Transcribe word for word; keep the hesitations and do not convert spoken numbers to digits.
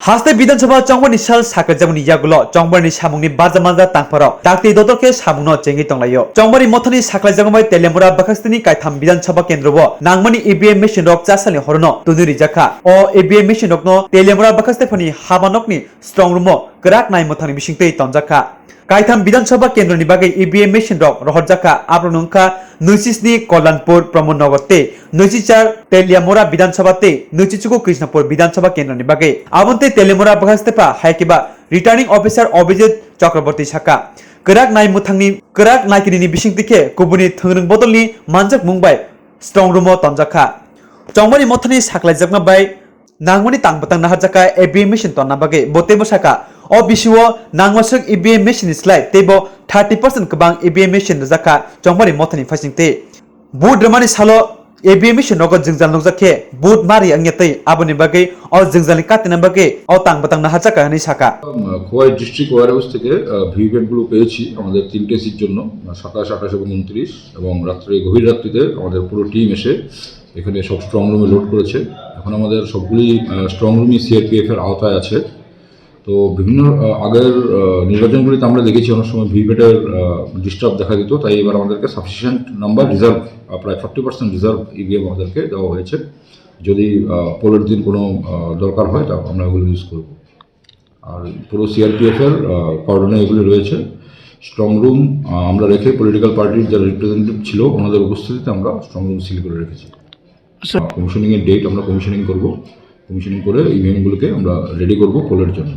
Haste Bidhan Sabha chongmani sal saklaijagmani yagulo chongmani samungni baja manja tangpharo dakti dodor khe samungno chengwi tonglaio. Chongmani mothani saklaijagmani Teliamura bwkhasteni kaitham Bidhan Sabha kendro o nangmani E V M machine rok chasalni horono tunwi rijakha. O E V M machine rokno Teliamura bwkhastephani habanokni strong room o kwrak nai mwthangni bisingtwi tonjakha. Kaitham Bidhan Sabha kendroni bagwi E V M machine rok rohorjakha, aborok wngkha nwichi sni Kollanpur Pramod Nagar tei nwichi char Teliamura Bidhan Sabha tei nwichi chuku Krishnapur Bidhan Sabha kendroni bagwi. Aboni tei Teliamura bwkhastepha hai khe ba Returning Officer Abhijit Chakraborty sakha, kwrak nai mwthangni kwrak naikinini bisingtwi khe kubuni thwngrwng bodolni manjakmung bai strong room o tonjakha. Chongmani mothani saklaijakma bai nangmani tang bwtang naharjakha E V M machine tonna bagwi. Bo teibo sakha, o bisio nangmaswk E V M machine ni slai teibo thirty percent kwbang E V M machine rwjakha chongmani mothani phaisingtwi. Vote rwmani salo E V M machine rogo jwngjal nukjak khe vote mari wngya tei aboni bagwi o jwngjalni katina bagwi o tang bwtang naharjakha hwnwi sakha. আম, Khowai district warehouse থেকে ভিভিপ্যাটগুলো পেয়েছি আমাদের তিনটে সিট জন্য, সাতাশ, আঠাশ এবং ঊনত্রিশ, এবং রাত্রে, গভীর রাত্রিতে আমাদের পুরো টিম এসে এখানে সব স্ট্রং রুমে লোড করেছে। এখন আমাদের সবগুলি স্ট্রং রুমই সিআরপিএফ এর আওতায় আছে। তো বিভিন্ন আহ, আগের আহ, নির্বাচনগুলিতে আমরা দেখেছি অনেক সময় ভিভিপ্যাটের ডিস্টার্ব দেখা দিত, তাই এবার আমাদেরকে সাফিসিয়েন্ট নাম্বার রিজার্ভ, প্রায় ফর্টি পার্সেন্ট রিজার্ভ ইভিএম আমাদেরকে দেওয়া হয়েছে। যদি আহ, পোলের দিন কোনো আহ, দরকার হয়, তা আমরা ওগুলো ইউজ করব। আর পুরো সিআরপিএফ এর কর্ডনে এগুলি রয়েছে। স্ট্রং রুম আমরা রেখে পলিটিক্যাল পার্টির যারা রিপ্রেজেন্টেটিভ ছিল, ওনাদের উপস্থিতিতে আমরা স্ট্রং রুম সিল করে রেখেছি। স্যার। কমিশনিং এর ডেট আমরা কমিশনিং করব। কমিশনিং করে ইভিএম গুলোকে আমরা রেডি করব পোলের জন্য।